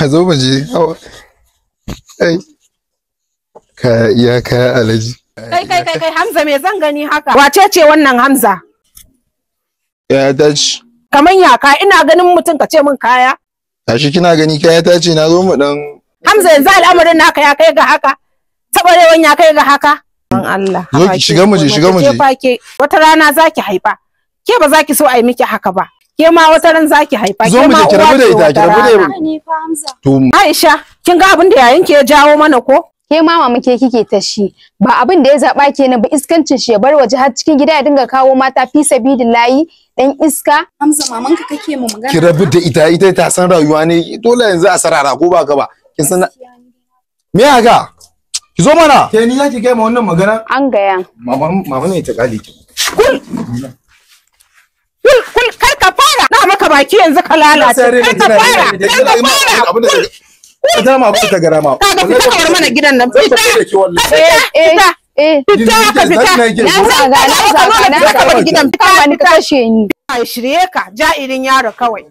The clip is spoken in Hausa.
Zo mu je. Ai. Kaya iya kaya alaji. Kai kai kai kai Hamza, me zan gani haka? Wace ce wannan, Hamza? Kaya ta ce. Kaman ya kaya? Ina ganin mutum ka ce min kaya? Tashi, kina gani kaya ta ce, na zo mu dan Hamza, yanzu al'amarin naka ya kai ga haka? Tabarewan ya kai ga haka? Dan Allah. Zo ki shiga mu je, shiga mu je. Ke wata rana zaki haifa. Ke ba za ki so a yi miki haka ba. Ke ma wata ran zaki haifa. Zo Ke mu ma je, ki rabu da uwa ce ita, ki wata rabu da rana. Ni fa, Hamza. To Aisha, kin ga abin da yayin ki ya jawo mana ko? Ke ma mama, ke kike ta shi. Ba abin da ya zaba kenan ba, iskancin shi ya bar waje har cikin gida ya dinga kawo mata, fi sabilillahi, dan iska. Hamza, mamanka kake mu magana? Ki rabu da ita, ita ta san rayuwa ne, dole yanzu a sarara, ko ba ka ba? Kin san me haka? Ki zo mana. Ke ni zaki kai ma wannan magana? An gaya. Mama, mama ne ta kale ki. Kul kul kul, kar ka fara. Na maka baki yanzu ka lalace. Kar ka fara. Kar ka fara. Abin da ta ma ta gara ma. Kaga, fita ka bar mana gidan nan. Fita. Eh eh Fita. eh. Fita ka fita. Na zaga, na zaga, na Fita ka bar zaga. gidan. Ka ba ni, ka kashe ni. Ai, shirye ka, ja'irin yaro kawai.